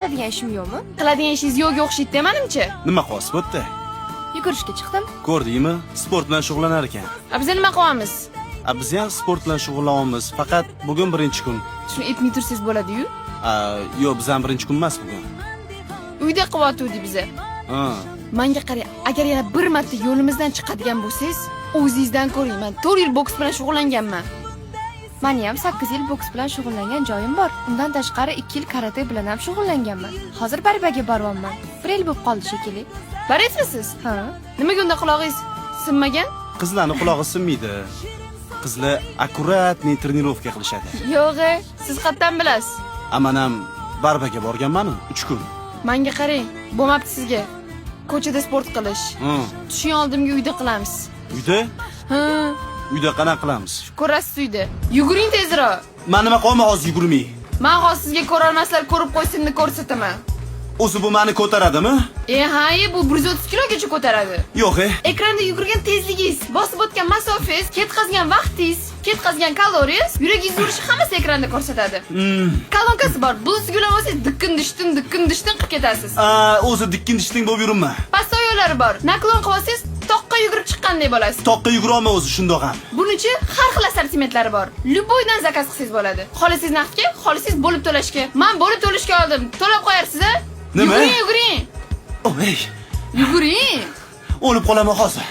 Qiladigan ishim yo'qmi? Qiladigan ishingiz yo'qga o'xshaydi, manimcha. Nima qilyapsiz bu yerda? Yugurishga chiqdim. Ko'rdingmi? Sport bilan shug'ullanar ekan. A biz nima qilyapmiz? A biz ham sport bilan shug'ullanyapmiz. Faqat bugun birinchi kun. Shuni aytmay tursangiz bo'ladi-yu. A, yo'q, biz ham birinchi kun emas bugun. Uyda qilyotgandi biza. Ha. Manga qarang, agar yana bir marta yo'limizdan chiqadigan bo'lsangiz, o'zingizdan ko'ring. Men 4 yil boks bilan shug'ullanganman. Mani ham 8 yil boks bilan shug'ullangan joyim bor. Undan tashqari 2 yil karate bilan ham shug'ullanganman. Hozir борьба ga boryapman. Bir yil bo'lib qoldi shekilli. Boryapsizmi? Ha. Nimaga unda qulog'ingiz sinmagan? Qizlarni qulog'i sinmaydi. Qizlar аккуратный тренировка qilishadi. Yo'q, e, siz qayerdan bilasiz? A man ham борьба ga borganman 3 kun. Manga qarang, bo'lmabdi sizga. Ko'chada sport qilish. Ha. Tushing oldimga, uyda qilamiz. Uyda? Ha, Uyda qanaqa qilamiz? Ko'rasiz uyda. Yuguring tezroq. Man nima qilyapman hozir yugurmay? Men hozir sizga ko'rolmaslar ko'rib qo'ysinni ko'rsataman. O'zi bu meni ko'taradimi? E, ha, e, bu 130 kilogacha ko'taradi. Yo'q, e. Ekranda yugurgan tezligingiz, bosib o'tgan masofangiz, ketkazgan vaqtingiz, ketkazgan kaloriyangiz, yuragingiz urishi, hammasi ekranda ko'rsatadi. Kolonkasi bor. Bluetooth ulab olsangiz, dikkin dishtin, dikkin dishtin qilib ketasiz. A, o'zi dikkin dishting bo'lib yuribman. Pastda bor. Наклон qilib olsangiz, toqqa yugurib chiqqandek bo'lasiz. Toqqa yugurolman o'zi shundoq ham. Bunichi har xil assortimentlari bor. Любой dan заказ qilsangiz bo'ladi. Xohlasangiz naqdga, xohlasangiz bo'lib to'lashga. Men bo'lib to'lashga oldim. To'lab qo'yarsiz, a? Nima? Yuguring, yuguring. Oh, ey. Yuguring. O'lib qolaman hozir.